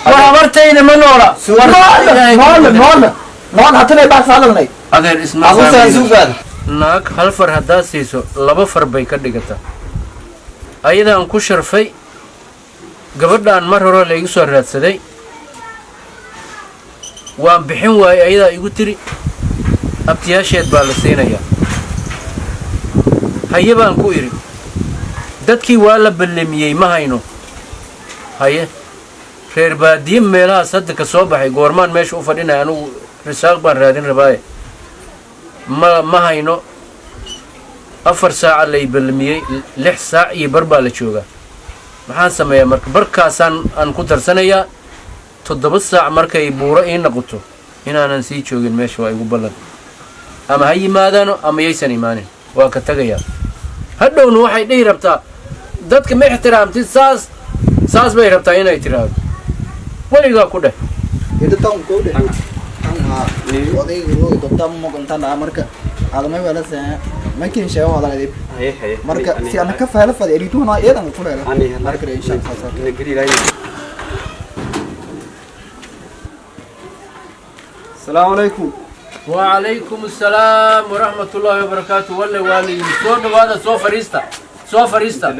War, habartayda ma noola. Nool, nool, nool, hatanay baa hadalnay. Adeer, isma Abuusaa fahmayno. Suugaad. Naag hal far haddaad siiso, laba far bay ka dhigataa. Ayadaan ku sharfay gabadhaan. Mar hore la igu soo raadsaday, waan bixin waayey. Ayadaa igu tiri abtiyaasheed baa la siinayaa. Haye baan ku idhi. Dadkii waa la ballamiyey, ma hayno. Haye, reer baadiye meelahaas hadda ka soo baxay, goormaan meesha u fadhinaya? Anugu risaaq baan raadin rabaaye, ma hayno. 4 saaca lay ballamiyey, 6 saac iyo bar baa la joogaa. Maxaan sameeyaa marka? Barkaasaan aan ku darsanayaa. 7 saac markay buuro ii noqoto inaanan sii joogin meesha waa igu ballan. Ama ha yimaadaano ama yaysan imaanin, waa ka tagayaa. Hadhowna waxay dhihi rabtaa, dadka ma ixtiraamtid. Saas saas bay rabtaa inay tiraahdo. Weligaa ku dheh. Ida tan ko de tan odayga loo dobta ma qontan. Marka adamay wala saa makin sheego hadalay. Haye, haye. Marka si ana ka faala fadi eritu na eedan ku leela. Marka insha Allah. Asalaamu calaykum. Wacalaykum asalaam waraxmat ullaahi wabarakaatu. Walle waa la yimid. Soo dhawaada, soo fadhiista, soo fadhiista.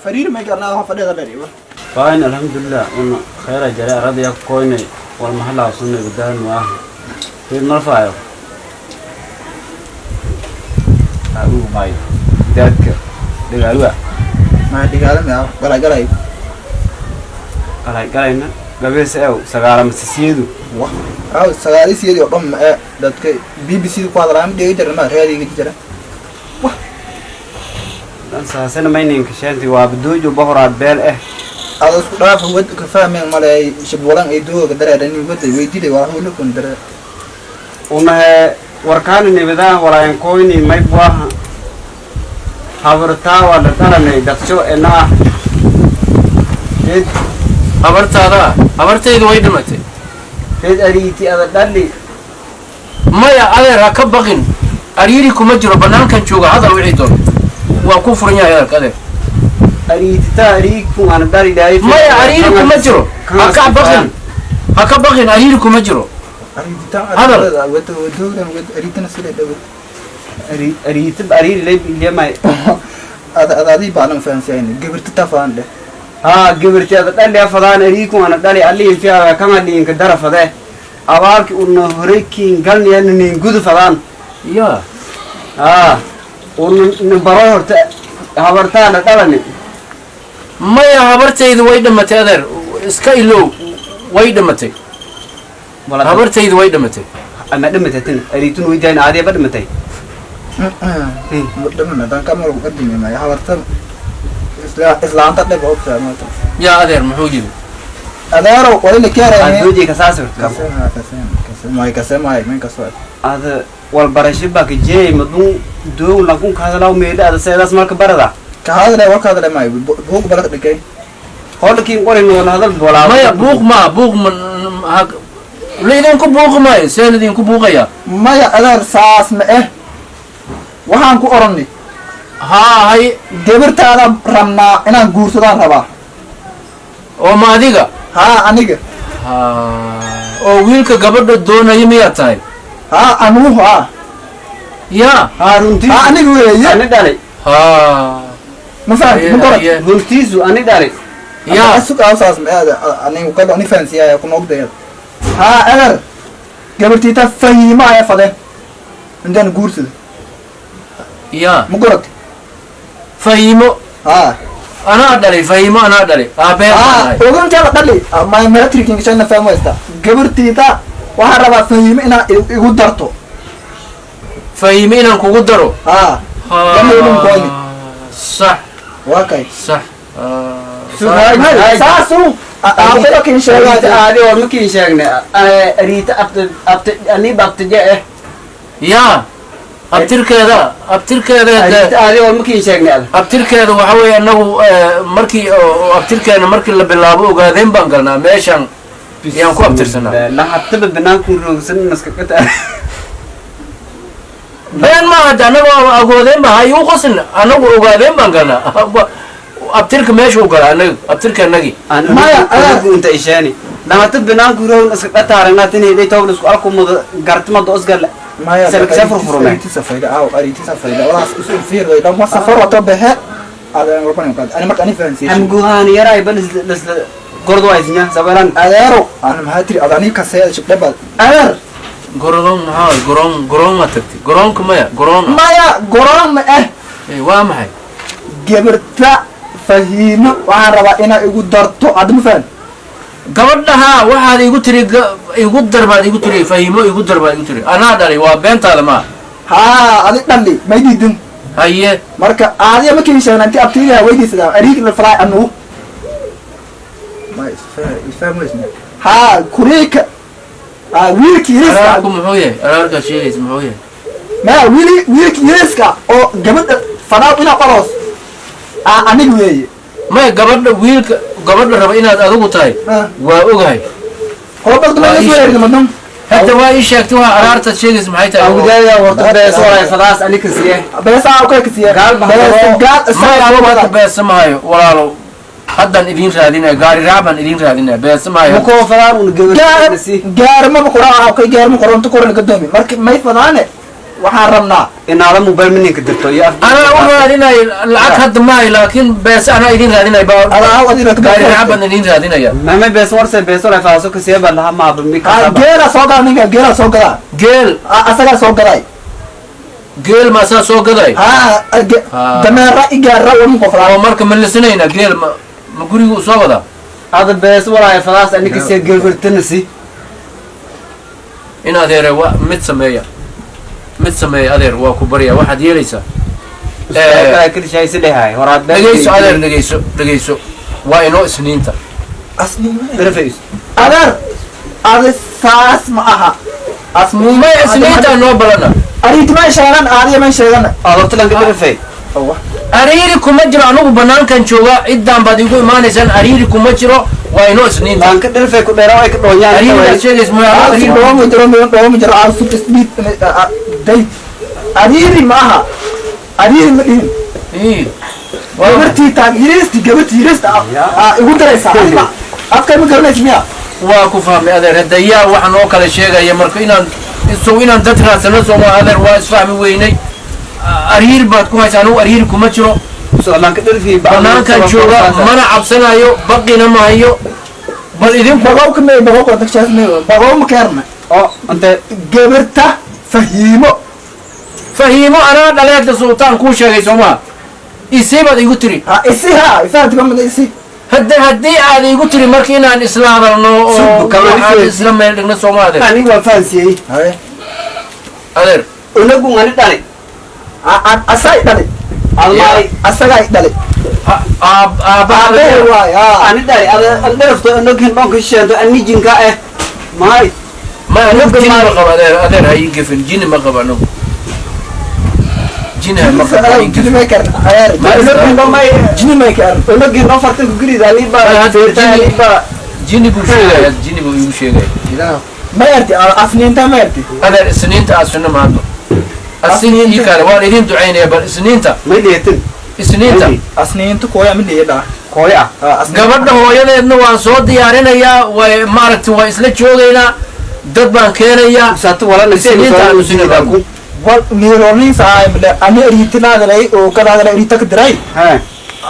Fariir may garnaa, waxa fadhida dheer. Fine, alhamdulillah, una khayra jara aradiya koynay wal mahalla sunna gudahan waa reer malfaayo agu may dadka dagaalwa. Ma dhigaalama galay galay. Galay galayna gabees ew sagaala masisiyadu. Wah, aw sagaali siyeed oo dhan ma dadka BBC ku hadlaan dhigi jira, ma raadiga jira. Dan saasana maynin kasheenti waa badoojo bohoraad beel Ada isku dhaaf wad ka fahmeen malay shibwalan ay dooga dareeran wada weydiiday waa hawlo kun dareer. Unahe warkaani nibadaa walaayan koyni may buaha habartaa waa la dhalanay dadsho enaa reed. Habartaada? Habartaydu way dhimatay. Reed ariiti ada dhali. Maya adeer, ha ka baqin, ariiri kuma jiro. Banaankan jooga, hadal wixii doon waa ku furan yahay hadalka, adeer. Ariitita ariikun ana dhali dhaay. Maya, ariiri kuma jiro, ha ka baqin, ha ka baqin, ariiri kuma jiro. Hadal. Wada wadoogan wad ariitana sida dhawad. Ariita ariiri lay ilyamay. Ada ada adii baanan fahansayn gabirta tafaan dheh. Haa, gibirti ada dhali afadaan ariikun ana dhali aliin fiyaa kama liinka darafade abaalki una horeykiin galniyana niin gudu fadaan. Ya. Haa, una baro horta habartaana dhalani. Maya, habartaydu way dhimatay adeer, iska ilow, way dhimatay. Habartaydu way dhimatay. Ama dhimatay ariitun weydayn aadiyaba dhimatay. Dhaman haddaan ka mal qadimi maya habarta isla islaanta dhib ogtaa maanta. Yaa adeer, muxuu yidhi? Adeerow walila keerayne. Adoojii kasaas horta. Kasema kasema kasema min kasoo. Ada walbarasho baa ka jeey madun doog lankun ka hadalaw meedha ada seedaas marka barada. Ka hadlay war ka hadlay may buug balad dhigay. Hodhkiin qorin wala hadal bolaa. Maya, buuq maa buuq ma laydinku buuqi maayo, see laydinku buuqayaa? Maya adeer, saas ma waxaan ku oranay. Haa, hay. Gabirtaada rabnaa inaan guursadaan rabaa. Oo ma adiga? Haa, aniga. Ha, oo wiilka gabadha doonaya miyaad tahay? Haa, anugu haa. Ya. Haa, runtiisu. Haa, aniga weeye. Ani dhalay. Ha. Ma fahamti ma qoran. Haye. Runtiisu ani dhalay. Ya. Sug saas ma anigu kalo ani fahansiiyaya ku noogdaya. Haa adeer, gabartiita fahiima aya fade intaan guursado. Ya. Ma qorat? Fahiimo? Haa. Anaa dhalay fahiimo, anaa dhalay aabee. Haa, oganteeda dhali ma metrikin shayna fahmaysta. Gabartiita waxaan rabaa fahiimo inaa igu darto. Fahiimo inaan kugu daro? Haa. Lama ilin koyni. Sax. Waa kay. Sax. Saasu aabado kin Ariita sheegaa. Aadi war makiin sheegnay ariita abta abta aniba abtaje Ya, abtirkeeda abtirkeeda. Ariita aadi war makiin sheegnay ada. Abtirkeeda waxa weeye annagu markii oo abtirkeena markii la bilaabo ogaadeen baan galnaa, meeshan yaan ku abtirsanaa. Lahataba banaanku roogsan maskakata. Been ma hadda, annagu agoodeen ba ha igu qosin, annagu ogaadeen baan galnaa. Abtirka meeshuu galaa, annaga abtirka annagii. Maya, anigu inta isheeni. Lamata banaanku rown iska dhataarana tinay day toobl isku alkumada gartimada osgal. Maya. Salka furfurme. Ariitisa fayda aw ariitisa fayda walaas isu fiirday dhan safar wato behe adan warban qaad ani marka ani fahansiiyay. Hamguhaan yaray bal isla gordo aysinya sabaran. Adeero ana maxaa tiri adani ka see shibdhe bad adeer. Goroon maxaa goroon goroon ma tagtay goroonka maya goroon ah. Maya goroon ma eh. Eh, waa maxay? Gabarta fahiimo waxaan rabaa inaa igu darto adma fahan. Gabadhaha waxaad igu tiri igu dar baad igu tiri fahiimo igu dar baad igu tiri anaa dhalay waa beentaada maa. Haa adi dhali may diidin. Haye. Marka aadiya ma kiisheegna inti abtiidaha weydiisadaa ariig la falaay anugu ma isfahmaysna haa kuriika haa wiilka yariiska. Araarku muxuu yahay? Araarkaad sheegaysa muxuu yahay? Maya wiili wiilka yariiska oo gabadha fadaa inaa qoros aa aniga weeye. Maya gabadha wiilka gabadha raba inaad adigu tahay. Waa ogahay. Horobagdama soo yeerida madam. Hadda waa ii sheegtay waa araartaad sheegaysa maxay tahay? Awdaaya warta beeso ay fadaas ani kasiye. Beesa okay kasiye. Gaal baa beesa gaal maya isaga anugu hadda wada. Beesa mahayo walaalow haddaan idiin raadinaya gaari raac baan idiin raadinaya beesa mahayo. Muko fadaan un gaar gabar si. Gaar maba qoraa okay gaar ma qoronto qoran ka doomi marka may fadaane waxaan rabnaa. Inaada mobile mininka dirto iyo af. Anaa u raadinayo lacag hadda mahayo laakiin beesa anaa idiin raadinaya adaa adina ka gaari raac baan idiin raadinaya. Mama beeso warse beeso ay fadaaso kasiye baa laha maaba mi haa kasaba. Geela soo gada ninka geela soo gadaa. Geel. Asagaa soo gaday. Geel maasaa soo gaday? Haa. Ah. Dameera i gaara wa muko oo fadaan. Marka ma lisinaynaa geel ma ma guriga u soo wadaa? Ada beeso wala ay fadaas ani kasiye gabartana si. In adeere waa mid sameeya mid sameeya adeer waa ku baryaa waxaad yeelaysaa. Kala kali shay si leeyahay horaad. Dhegeyso adeer dhegeyso dhegeyso waa inoo isniinta. Darfays. Adeer adi saas ma aha asniin. Maya isniinta noo balana. Ariiti may sheegan aadiya may sheegan. Adorta lanka darfay. Ariiri kuma jiro anugu banaankan joogaa ciddaan baad igu imaanaysaan ariiri kuma jiro waa inoo isniinta. Lanka darfay ku dheeraa ay ka dhoonyaan. Ariiri baad sheegaysa maya Ariiri ariiri dhooma jiro dhooma jiro aan sub isbiid day ariiri ma aha ariiri ma dhihin. Ii. Gabartii taag yiriisti gabartii yiriista aa igu daraysaa adiga afkay ma garanaysa miya. Waa ku fahmay adeer hadda yaa waxa noo kala sheegaya marka inaan sow inaan dad raadsano sooma adeer waa isfahmi weynay ariir baad ku haysa anugu ariiri kuma jiro. Soo lanka darfay. Banaankan jooga mana cabsanayo baqina ma hayo bal idinku. Bagaw ka may bagaw ka tagshaas may bagaw ma keerna. Oo ante gabarta fahiimo. Fahiimo anaa dhaleeda sultaan kuu sheegay soomaa isii baad igu tiri. Ha isi ha ifaanti ma isi. Hadda haddii aad igu tiri marka inaan isla hadalno oo Sub, kama waxaan ifeed. Isla meel dhigno sooma adeer. Ani waa fahansiyey. Haye. Adeer. Unagu ani dhali. Asay dhali. Almaay. Asagaa dhali. Aabbaha. Aabbahe waay haa. Ani dhali ada an darafto unagin dhonka sheento ani jinka eh maay. Ma anugu jini ma qabo adeer adeer ha ii gefin jini ma qabo anugu jini ma qabo ha ii jini gefin. may karna adeer. Unagin dho may. Jini may karna. Unagin dho farta ku gurida ali ba. Ay, hadda feerta ali jini- ba. Jini buu sheegaya jini buu igu sheegaya. Ilaah may arti asniinta may arti. Adeer isniinta aad sunno maadno asin ii kaale waan idin ducaynaya bal isniinta. May leetin. Isniinta. Asniinta kooya mid leeyahay. Kooya. Gabadha hooyadeedna waan soo diyaarinayaa way maaragtay waa isla joogaynaa dad baan keenayaa. Saatu wala Isniinta aanu sinin ku. Wal mironin saay mile ani ariitinaadalay oo kadaadalay ariita ka diray. Ha.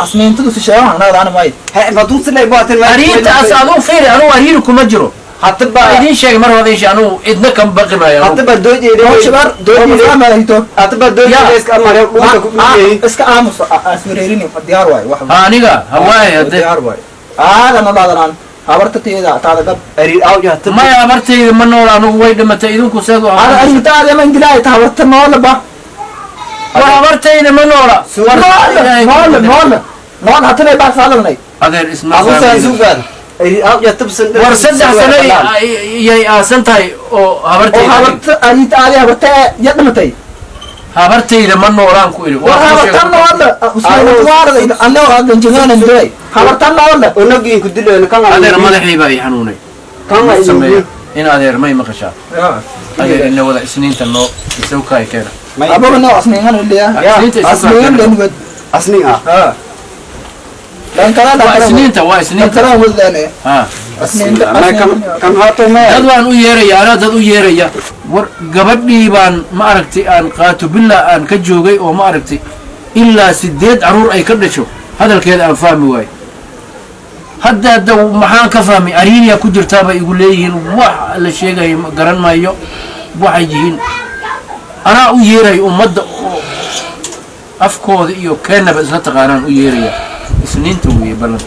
Asniintadu si sheegan anaada may. Ha ma dun silay baatin. Ariirtaas aduu fiiri anugu ariiri kuma jiro. Hatta baa ba idiin sheegay mar hore idiin sheegay anugu cidna kan baqi maayo hatta anugu. ba doojeeday. Oo shabar doojeeday. oo ma hito. Hatta ba doojeeday iska amare dhulka ku dhigay. Iska aamus aswareerini diyaar waay wax. Ha aniga hawaaye hadde. Diyaar waay aada nolaadanaan habarta tiyada taada gab. Ariir aw hatta. Maya abartayda ma nool anugu way dhimatay idinku seed ada ariita aada ma indilaay ta habarta noolaba. War abartayda ma noola. Noole noole noole noole hatanay baa saadanay. Adeer isma Abu fahmayno. Saasugaad ariir aw tabsan. War 3 sano yay aasan tahay oo oo habartayda habarta ariita aada habarta ya dhimatay. Habartayda ma noolaan ku idhi war waa kuu habarta sheegay. noole usmaanwaarada anoo adan jigaanan diray habarta noole. Unagin ku dileen kan. Adeer madaxii baa ii xanuunay. Kan. Mid sameeya in adeer may maqashaa adeer ina wada isniinta noo isawkaay keena. Ababa noo asniingan liya. Isniinta isu asniingan keena. dhanwad. Asnin ah. Ha. Dhankala Waa dhankala. Isniinta, waa Isniinta. Dhankala wadane. Ha. Isniinta. May kan kan haato Dad mee. baan u yeeraya, anaa dad u yeeraya. War gabadhii baan, ma aragtay, aan qaato bilaa aan ka joogay oo, ma aragtay, ilaa 8 caruur ay ka dhasho hadalkeeda aan fahmi waayo. Hadda maxaan ka fahmay? Ariiriya ku jirtaa bay igu leeyihiin. Wax la sheegayo garan maayo waxay yihiin. Anaa u yeeraya ummadda oo afkooda iyo keennaba isla taqaanaan u yeeraya. Isniinta weeye ballan.